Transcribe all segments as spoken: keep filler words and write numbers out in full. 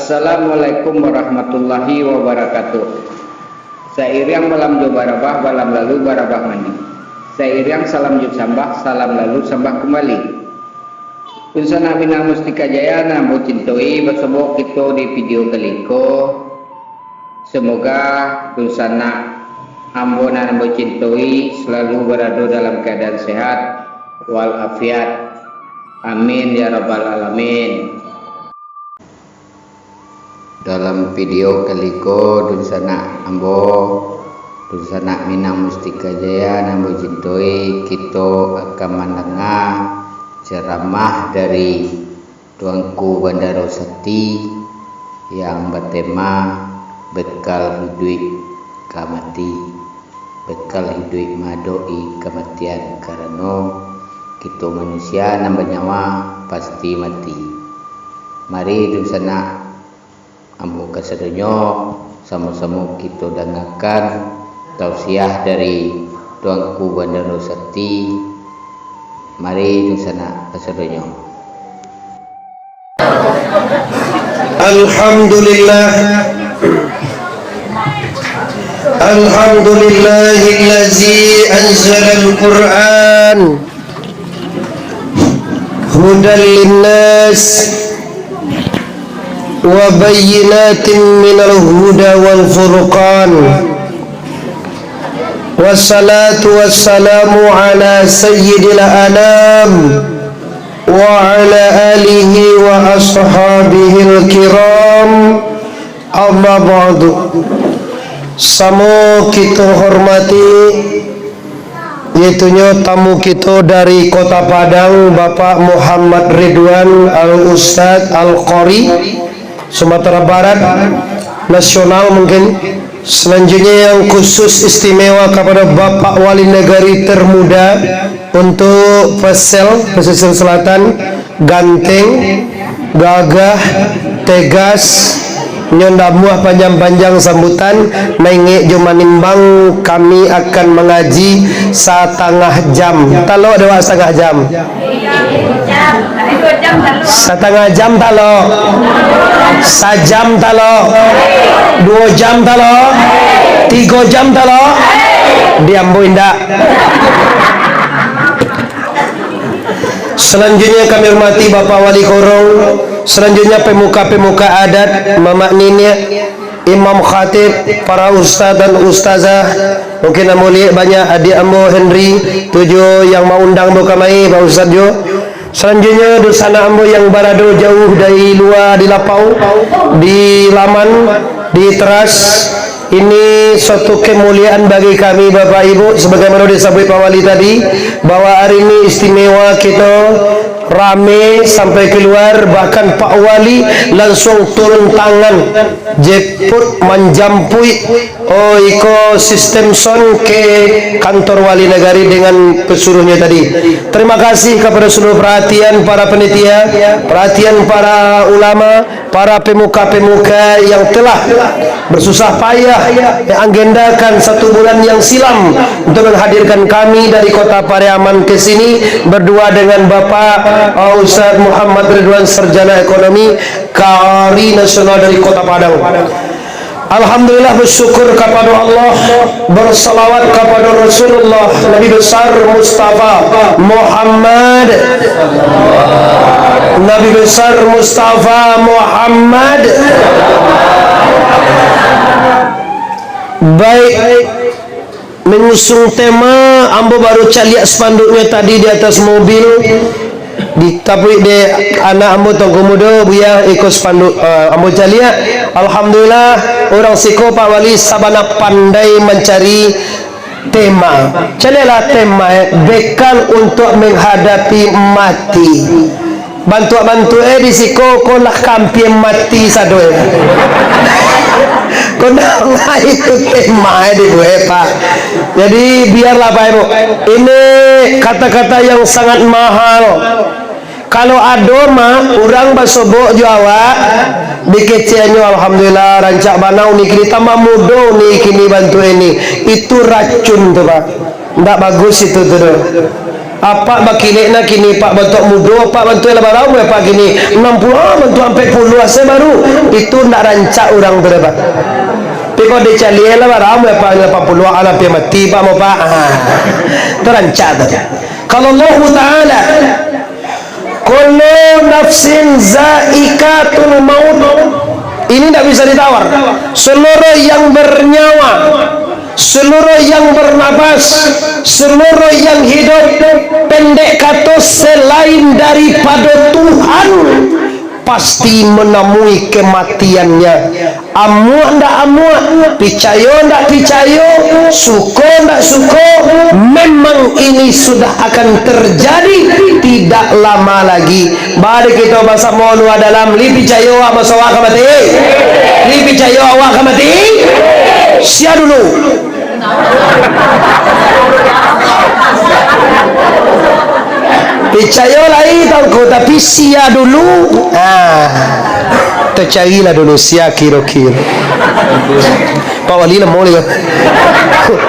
Assalamualaikum warahmatullahi wabarakatuh. Sairiang balam jo barabah, balam lalu barabah mandi. Sairiang salam jo sambah, salam lalu sambah kumbali. Dunsanak Minang Mustika Jaya nan ambo cintoi, basobok kito di video kali ko. Semoga dunsanak ambo nan ambo cintoi selalu barado dalam keadaan sehat walafiat. Amin ya rabbal alamin. Dalam video kali ko, dunsanak ambo, dunsanak Minang Mustika Jaya nan ambo cintoi, kito akan mandanga ceramah dari Tuanku Bandaro Sakti yang batema Bekal Hiduik ka Mati. Bekal hiduik maadoki kamatian, karano kito manusia nan banyawa pasti mati. Mari, dunsanak ambo kasadonyo, samo-samo kito dangakan tausiah dari Tuanku Bandaro Sakti. Mari, dunsanak kasadonyo. Alhamdulillah. Alhamdulillahillazi anzalal Qur'an hudan linnas wa bayyinatin minal huda wal furqan. Wassalatu wassalamu ala sayyidil anam wa ala alihi wa ashabihil kiram. Amma ba'du. Samo kito hormati, yaitunyo tamu kito dari Kota Padang, Bapak Muhammad Ridwan Al-Ustadz Al-Qari, Sumatera Barat, nasional mungkin. Selanjutnya yang khusus istimewa kepada Bapak Wali Negari termuda untuk Pesel, Pesisir Selatan, ganteng, gagah, tegas, nyo ndak muah panjang-panjang sambutan, maingek jo manimbang, kami akan mangaji satangah jam. Talok dek awak satangah jam? Satangah jam talok. Sajam talok. Duo jam talok. Tigo jam talok. Di ambo indak. Selanjutnya kami hormati Bapak Wali Korong, selanjutnya pemuka-pemuka adat, mamak niniak, imam khatib, para ustaz dan ustazah, mungkin ambo liek banyak adik ambo Henry, tu juo yang maundang ambo kamari, Pak Ustaz juo. Selanjutnya, dunsanak ambo yang barado jauah dari lua di lapau, di laman, di teras. Ini suatu kemuliaan bagi kami, Bapak Ibu, sebagaimana disabuik Pak Wali tadi, bahwa hari ini istimewa, kito rame sampai keluar, bahkan Pak Wali langsung turun tangan, jemput, manjampuik, oh, iko sistem sound ke kantor Wali Nagari dengan pesuruhnya tadi. Terima kasih kepada seluruh perhatian para panitia, perhatian para ulama, para pemuka-pemuka yang telah bersusah payah mengagendakan satu bulan yang silam untuk menghadirkan kami dari Kota Pariaman ke sini berdua dengan Bapak, uh, Ustaz Muhammad Ridwan, Sarjana Ekonomi, Qari Nasional dari Kota Padang. Alhamdulillah, bersyukur kepada Allah, bersalawat kepada Rasulullah, Nabi besar Mustafa Muhammad. Nabi besar Mustafa Muhammad. Baik, mengusung tema, ambo baru caliak spanduknyo tadi di atas mobil. Ditapuik dek anak ambo Tuanku Mudo, Buya, iko spanduk, eh, ambo caliak. Alhamdulillah, urang siko Pak Wali sabana pandai mancari tema. Caliaklah tema, eh, bekal untuk menghadapi mati. Bantuak-bantuak, eh, di siko ko lah ka ampia mati sado, eh. Ko ndak itu tema, eh, dibuek, Pak. Jadi, biarlah, Pak Ibu. Ini kata-kata yang sangat mahal. Kalau ado mah, urang basobok jo awak, dikeceannyo, alhamdulillah, rancak bana uni kini, tambah mudo uni kini bantuak ini. Itu racun tu, Pak. Ndak bagus itu tu, doh. Apak bakilek nah kini, Pak, bantuak mudo, Pak, bantuak lah bara umua Apak kini, anam puluah, ah, bantuak ampek puluah se baru. Itu ndak rancak urang tu, Pak. Tapi kalau dicaliak lah bara umua Apak, lapan puluah, alah, ampia mati, Pak, mau, Pak. Ah, itu rancak tu. Kalau Allah Ta'ala, "Kullu nafsin zaikatul maut." Ini ndak bisa ditawar. Seluruh yang bernyawa, seluruh yang bernapas, seluruh yang hidup, pendek kato, selain daripada Tuhan, pasti menemui kematiannya. Amuak ndak amuak, picayo ndak picayo, suko ndak suko, memang ini sudah akan terjadi tidak lama lagi. Mari kita basamo lua dalam, li picayo awak maso awak ka mati? Li picayo awak ka mati? Sia dulu. Picayo lai tangko, tapi sia dulu. Ah. Tacarilah dulu sia kiro-kiro. Pak Wali lamo lagi.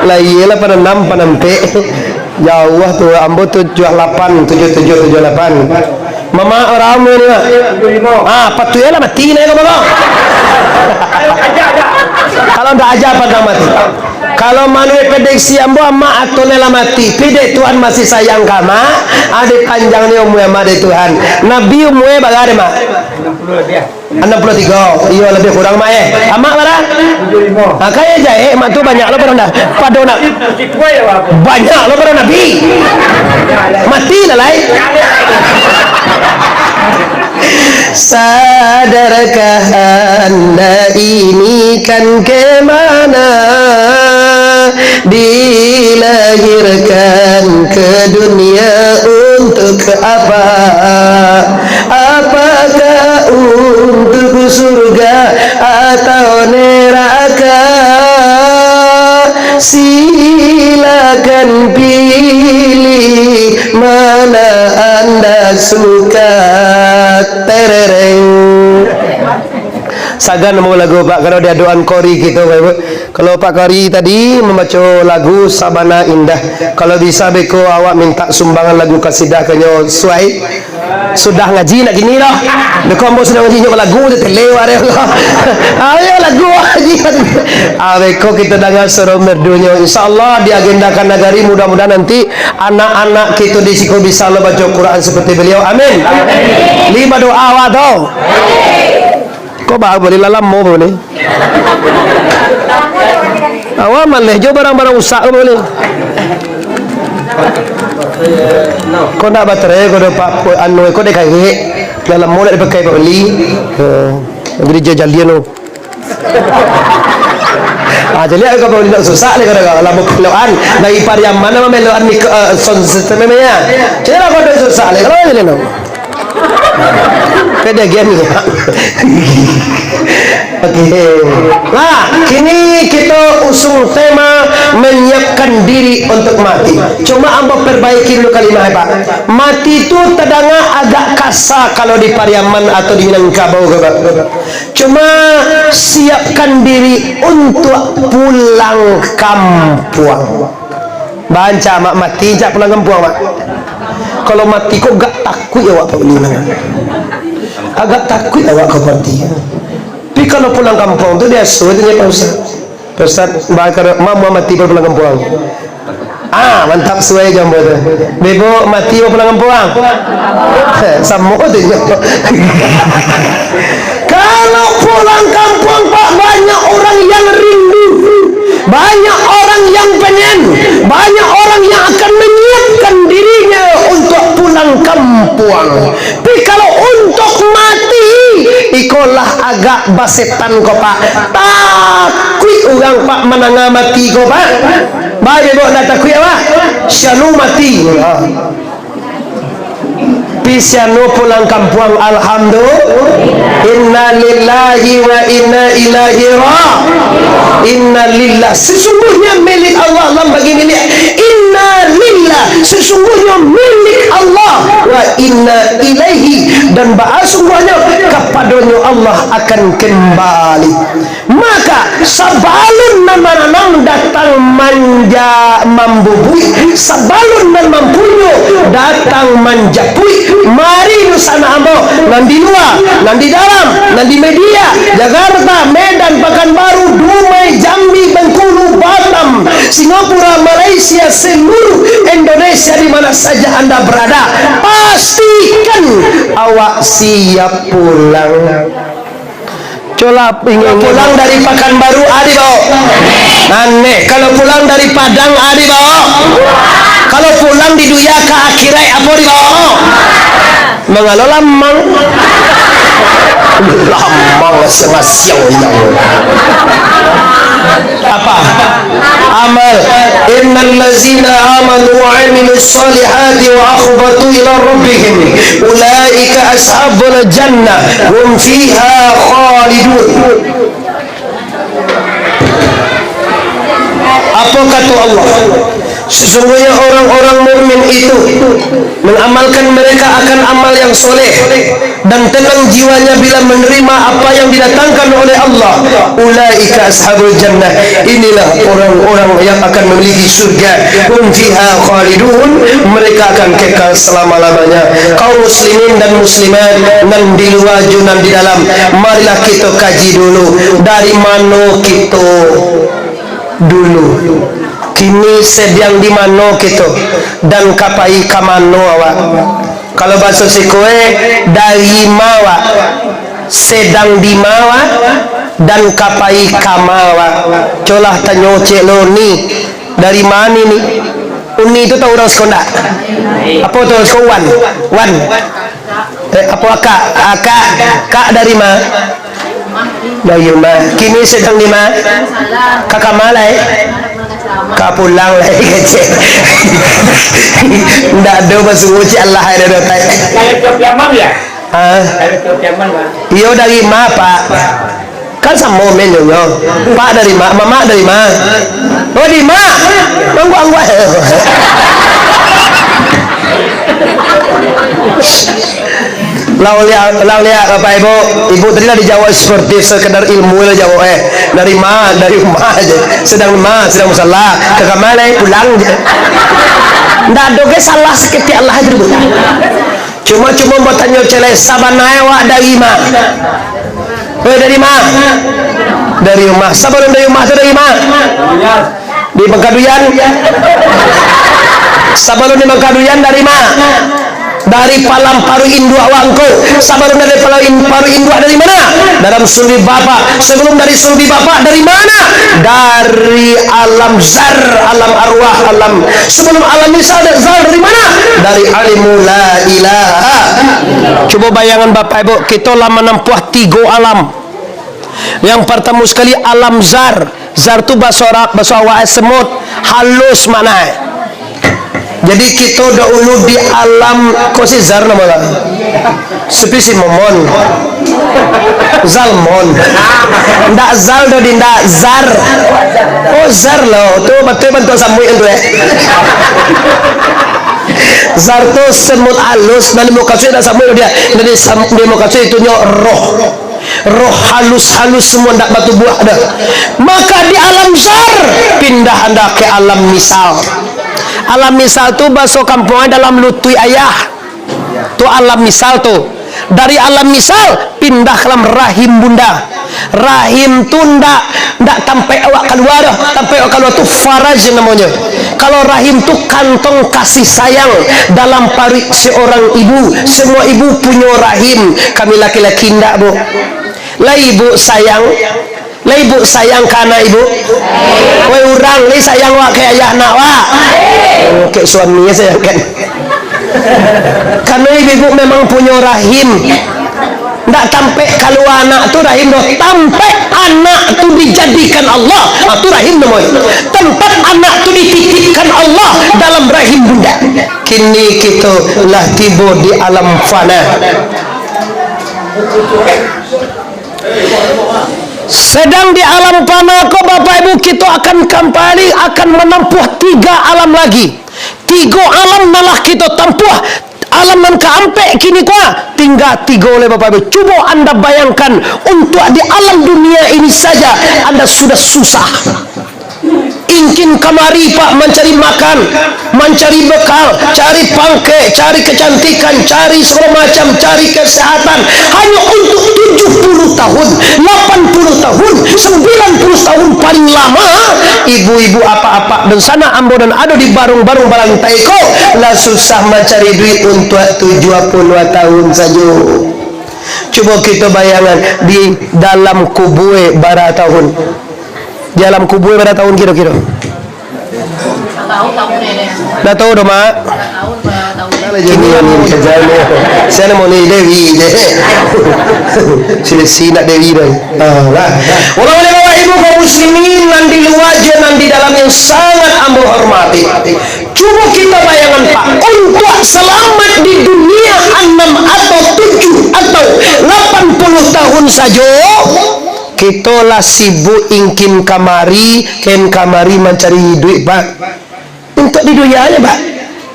Lah iyolah, pananam, panampek. Jauah tu, ambo tujuah lapan, tujuah tujuah, tujuah lapan. Mamak bara umua ni, Mak? Tujuah limo. Ah, patuiklah mati nyo ko, Bang. Kalau ndak aja pandang mati. Kalau manuruik prediksi ambo, amak atau nyo lah mati, pi dek Tuhan masih sayang ka amak, ah, dipanjangnyo umua amak dek Tuhan. Nabi umua bara dek, Mak? Anam puluah labiah. Anam puluah tigo. Iyo, labiah kurang, Mak, eh. Amak bara? Tujuah limo. Ah, kaya jahek, Mak tu banyak lo pado na-, pado na-, banyak lo pado nabi. Mati lah lai. Sadarkah Anda ini kan ke mana? Dilahirkan ke dunia untuk apa? Apakah untuk surga atau neraka? Silakan pilih mana Anda suka. Terereng. Sagan mau lagu, Pak, kalau di adoan kori kito, Pak Ibu. Kalau Pak Kori tadi mambaco lagu sabana indah, kalau bisa beko awak mintak sumbangan lagu kasidah ka nyo suai. Sudah ngaji nak kini doh. Beko ambo sudah ngaji nyo lagu je tele wak deh. Ayo lagu ngaji. Ah, beko kito danga suaro merdunyo. Insyaallah diagendakan nagari, mudah-mudahan nanti anak-anak kito di siko bisa lo baco Quran seperti beliau. Amin. Li badoa awak tu. Ko ba boleh lah lamo boleh. Awak maleh jo barang-barang usak ko boleh. Ko ndak baterai ko do Pak, anu ko dek kaik. Lah lamo ndak dipakai Pak beli. Oh, jadi jajalian tu. Ah, jadi ko Pak beli ndak susah leh ko dah lamo peloan. Dari Pariaman mah meloan mik-, eh, sound system mah ya. Jadi lah ko ndak susah leh kalau jadi no. Pede game ni. Oke. Nah, kini kito usung tema menyiapkan diri untuk mati. Cuma ambo perbaiki dulu kalimah, Pak. Mati tu tadanga agak kasa kalau di Pariaman atau di Minangkabau, Pak. Cuma siapkan diri untuk pulang kampuang. Banca, Mak, mati jak pulang kampuang, Mak. Kalau mati ko agak takuik awak, Pak Beli, Mak. Agak takuik awak ko mati. Tapi kalau pulang kampuang tu biaso tu, Pak Ustaz. Pak Ustaz, bah, kalau ma-, ma-, mati baru pulang kampuang. Ah, mantap, suai jo ambo tu. Bebo mati baru pulang kampuang. Samo tu nyo. Kalau pulang kampuang, Pak, banyak orang yang rindu. Banyak orang yang pengen. Banyak orang yang akan menyiapkan dirinya untuk pulang kampuang. Tapi kalau untuk mati, iko lah agak basetan ko, Pak. Takuik urang, Pak, mandanga mati ko, Pak. Baik, Bebo, ndak takuik awak? Sianu mati. Ha. Pi sianu pulang kampuang, alhamdulillah. Innalillahi wa inna ilaihi ra-, innalillah. Sesungguhnya milik Allah, lam bagi milik. Innalillah. Sesungguhnya milik Allah. Wa inna ilaihi. Dan baa sungguhnya kapadonyo Allah akan kembali. Maka, Sabalun nan mananam datang manja-, mambubuik, sabalun nan mampunyo datang manjapuik, mari dunsanak ambo, nan di lua, nan di dalam, nan di media, Jakarta, Medan, Pakanbaru, Dumai, Jambi, Bengkulu, Batam, Singapura, Malaysia, seluruh Indonesia, di mana saja Anda berada, pastikan awak siap pulang. Colah ingin pulang dari Pakanbaru, a dibaok. Aneh, kalau pulang dari Padang, a dibaok. Kalau pulang di dunia ka akhirat, apo dibaok? Mangalo lamang. Lamang sangasiang inang. Apa? Amal. Innal ladzina amanu wa amilus shalihati wa akhbatu ila rabbihim, ulaika ashabul jannah, hum fiha khalidun. Apa kata Allah? Sesungguhnya orang-orang mukmin itu mengamalkan mereka akan amal yang soleh, dan tenang jiwanya bila menerima apa yang didatangkan oleh Allah. Ulaika ashabul jannah, inilah orang-orang yang akan memiliki surga. Hum fiha khalidun, mereka akan kekal selama-lamanya. Kaum muslimin dan muslimat, nan di lua jo nan di dalam, marilah kita kaji dulu, dari mano kita dulu. Kini sedang di mano kito, dan ka pai ka mano awak? Kalau baso siko e, dari ma awak? Sedang di ma awak? Dan ka pai ka ma awak? Colah tanyo cek lo ni, dari ma ni? Uni tu tau urang siko ndak? Apo tu urang siko? Wan. Wan. Eh, apo akak? Akak, kak dari ma? Dari rumah. Kini sedang di ma? Ka kama lai? Ka pulang lai, kecek. Ndak ado basuo cek Allah ado dotai. Dari Piaman ya? Hah? Dari Piaman, Pak. Iyo, dari ma, Pak? Kan samo men nyo. Pak dari ma, mamak dari ma? Oh, di ma? Angguak-angguak. Lah liak, lah liak, Bapak Ibu. Ibu tadi lah dijawab seperti sekedar ilmu lah jawab, eh. Dari ma, dari rumah aja. Sedang ma, sedang musala. Ka kama lai, pulang je. Ndak ado ge salah saketiak lah itu, Bu. Cuma-cuma batanyo cek lai, sabana e awak dari ma? Weh, dari ma? Dari rumah. Sabalun dari rumah tu dari ma? Di Mangkaduyan. Sabalun di Mangkaduyan dari ma? Dari palam paruik induak wak ngko. Sabalun dari palam in-, paruik induak dari mana? Dalam sulbi bapak. Sabalun dari sulbi bapak dari mana? Dari alam zar, alam arwah, alam. Sabalun alam misal dan zal dari mana? Dari ilmu la ilaha. Cubo bayangan Bapak Ibu, kito lah manampuah tigo alam. Yang partamo sakali alam zar. Zar tu baso Arab, baso awak e semut, halus makna e. Jadi kito dahulu di alam, ko si zar namo lah? Sepi si momon. Zalmon. Ndak zal doh, di ndak zar. Oh, zar lo. Tu batua bantuak samuik tu, eh. Zar tu semut alus, nan dimukasuik ndak samuik dia. Nan disam-, dimukasuik itu nyo roh. Roh halus-halus semua ndak batubuah dah. Maka di alam zar, pindah anda ke alam misal. Alam misal tu baso kampuang dalam lutuik ayah. Tu alam misal tu. Dari alam misal, pindah ka dalam rahim bunda. Rahim tu ndak, ndak tampek awak kalua doh. Tampek awak kalua tu faraj namonyo. Kalau rahim tu kantong kasih sayang dalam paruik seorang ibu. Semua ibu punyo rahim. Kami laki-laki ndak, Bu. Lah ibu sayang. Lah ibu sayang ka anak ibu? Woi, urang lai sayang wak ka ayah anak wak? Ka suami sayang kan? Karano ibu memang punyo rahim. Ndak tampek kalua anak tu rahim doh, tampek anak tu dijadikan Allah, ha, tu rahim namonyo. Tempat anak tu dititipkan Allah dalam rahim bunda. Kini kito lah tibo di alam fana. Sedang di alam fana ko, Bapak Ibu, kito akan kambali, akan manampuah tiga alam lagi. Tigo alam nan lah kito tampuah, Alam nan kaampek kini ko, tingga tigo lai, Bapak Ibu. Cubo anda bayangkan, untuak di alam dunia ini saja anda sudah susah. Ingkin kamari, Pak, mancari makan, mancari bekal, cari pangkek, cari kecantikan, cari segala macam, cari kesehatan. Hanyo untuak tujuh puluh tahun, lapan puluh tahun, sambilan puluh tahun paling lama, ibu-ibu, apak-apak, dunsanak ambo nan ado di baruang-baruang balantai ko, lah susah mancari duit untuak tujuah puluah tahun sajo. Cubo kito bayangan, di dalam kubue bara tahun. Di alam kubue bara tahun kiro-kiro? Ndak tahu doh, Mak. Ini yang mau kerja ni. Saya mau ni Dewi je. Sini si nak Dewi dah. Ah, lah. Orang-orang, Bapak Ibu kaum muslimin nan di lua jo nan di dalam yang sangat ambo hormati. Cubo kito bayangan, Pak, untuak salamat di dunia anam atau tujuah atau lapan puluah tahun sajo, kito lah sibuk ingkin kamari, ken kamari mancari duit, Pak. Untuak di dunia aja, Pak.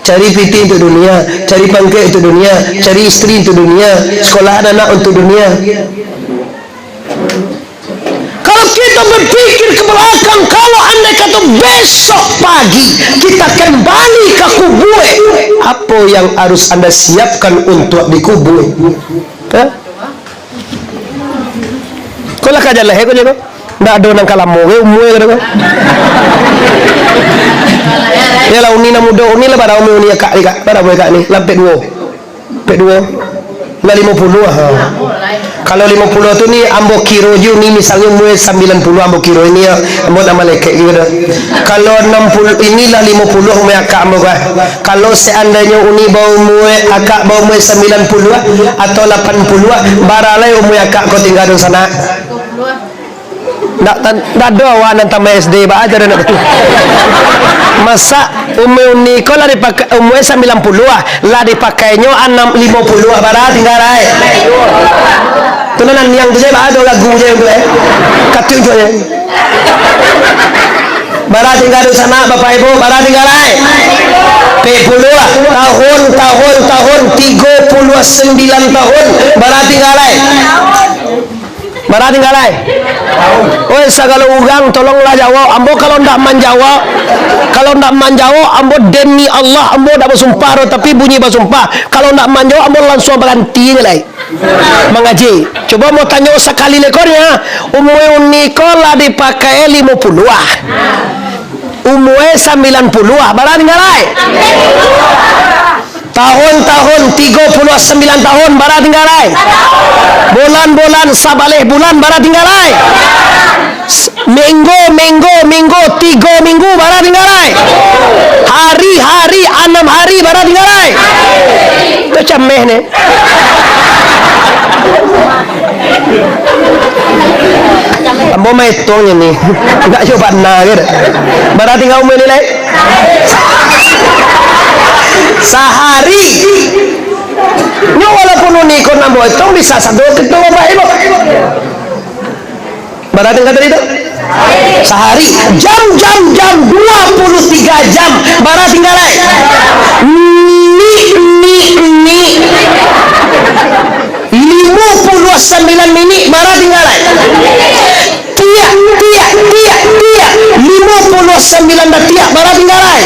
Cari pitih untuak dunia, cari pangkek untuak dunia, cari istri untuak dunia, sekolah anak untuak dunia. Kalau kita berpikir ke belakang, kalau andai kata besok pagi kita kembali ke kubur, apa yang harus Anda siapkan untuk dikubur? Hah? Kau lah ka jaleh, kau je kau. Ndak ado nan ka lamo, kau umur kau. Yalah, uni nan mudo, uni lah bara umur uni akak ni, Kak. Bara umur akak ni, lampek duo. Pek duo. Lah limo puluah, ha. Kalau limo puluah tu ni ambo kiro ju ni, misalnyo umur sambilan puluah ambo kiro ni, ya, ambo tak malekek ju dah. Kalau anam puluah, inilah limo puluah umur akak ambo, kah. Kalau seandainyo uni baumur, akak baumur sambilan puluah atau lapan puluah, bara lai umur akak ko tingga dunsanak? Ndak tan-, ndak ado awak nan tamat S D, baa caro nak tahu? Masa umur uni ko lah dipakai, umur sambilan puluah, lah dipakainyo anam, limo puluah, bara tingga lai? Tu nan niang tu je, baa ado lagu je tu, eh. Katuju je. Bara tingga dunsanak, Bapak Ibu, bara tingga lai? Pek puluah, tahun, tahun, tahun, tigo puluah sambilan tahun, bara tingga lai? Bara tingga lai? Oi, sagalo urang, tolonglah jawab. Ambo kalau ndak manjawab, kalau ndak manjawab, ambo demi Allah, ambo ndak basumpah doh, tapi bunyi basumpah. Kalau ndak manjawab, ambo langsuang baranti je lai mangaji. Cubo ambo tanyo sakali leko ni, ha. Umur uni ko lah dipakai limo puluah. Umur sambilan puluah, bara tingga lai? Tahun-tahun, tigo puluah sambilan tahun, bara tingga lai? Bulan-bulan, sabaleh bulan, bara tingga lai? S-, minggu, minggu, minggu, tigo minggu, bara tingga lai? Hari-hari, anam hari, bara tingga lai? Tu cameh ni. Ambo maitungnyo ni. Ndak jo bana ke dak? Bara tingga umur ni lai? Sahari. Nyo walaupun uni ko nan ambo itung bisa sado kito bapak ibu. Bara tingga tadi tu? Sahari. Jam, jam, jam, dua puluh tiga jam. Bara tingga lai? Ni, ni, ni. Limo puluah sambilan minik, bara tingga lai? Tiak, tiak, tiak, tiak. Limo puluah sambilan datiak, bara tingga lai?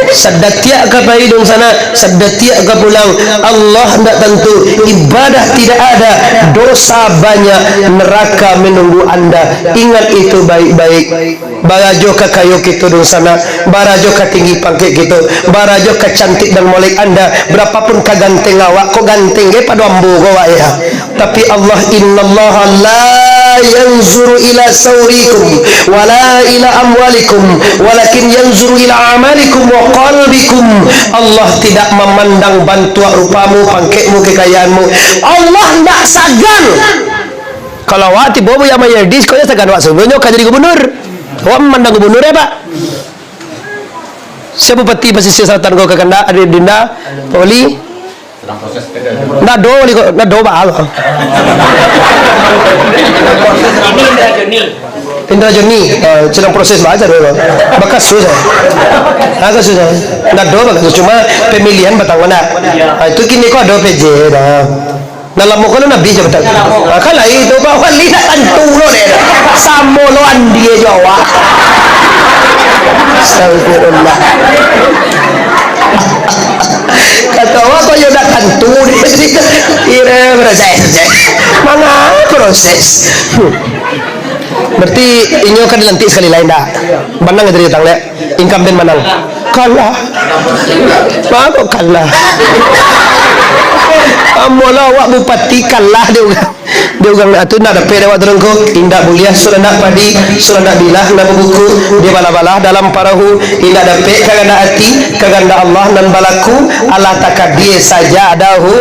Sadatiak ka pai dunsanak, sadatiak ka pulang. Allah ndak tantu, ibadah tidak ada, dosa banyak, neraka menunggu anda. Ingat itu baik-baik. Barajo ka kayo kito dunsanak, barajo ka tinggi pangkek kito, barajo ka cantik dan molek anda, berapapun ka ganteng awak, kok ganteng ge pado ambo ko awak ya. Tapi Allah, "Innallaha la yanzuru ila saurikum, wala ila amwalikum, walakin yanzuru ila amalikum wa qalbikum." Allah tidak memandang bantuak rupamu, pangkekmu, kekayaanmu. Allah ndak sagan. Kalau awak tibo Buya Mayildi, kok nyo sagan awak, sabananyo ka jadi gubernur. Awak mandang gubernur, ya, Pak? Sia Bupati Pasisia Selatan ko ka kandak, Adi Dinda, Pak Wali? Ndak ado, Wali, kok, ndak ado, Pak. Indra Joni, ah, sedang proses baca dulu. Bakas susah. Ah, kasus susah. Ndak ado bakas, cuma pemilihan batang mana. Ah, itu kini kok ado P J dah. Nah, lamo kalau Nabi jabatan. Ah, kan lain tu, Pak Wali nak tantu lo deh. Samo lo Andi jo awak. Astagfirullah. Kato awak kok yo dak tantu deh. Kira proses. Mana proses? Berarti inyo kan dilantik sekali lain dah. Manang jadi datang lek. Incumbent manang. Kalah. Mako kalah. Amolah awak bupati kalah dek urang. Dek urang tu nak dapek dek awak turun ko. Indak buliah suranak padi, suranak bilah nak babuku. Dia balah-balah dalam parahu. Indak dapek ka gandak ati, ka gandak Allah nan balaku. Alah takadie saja dahu.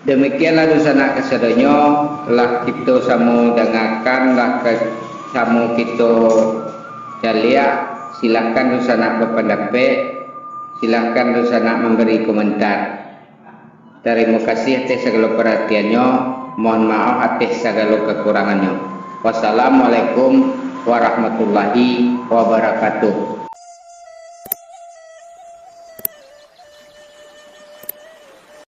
Demikianlah dunsanak kasadonyo, lah kito samo dangakan, lah ka-, samo kito caliak. Silahkan dunsanak bapandapek, silahkan dunsanak mambari komentar. Tarimo kasih ateh sagalo paratiannyo, mohon maaf ateh sagalo kakurangannyo. Wassalamualaikum warahmatullahi wabarakatuh.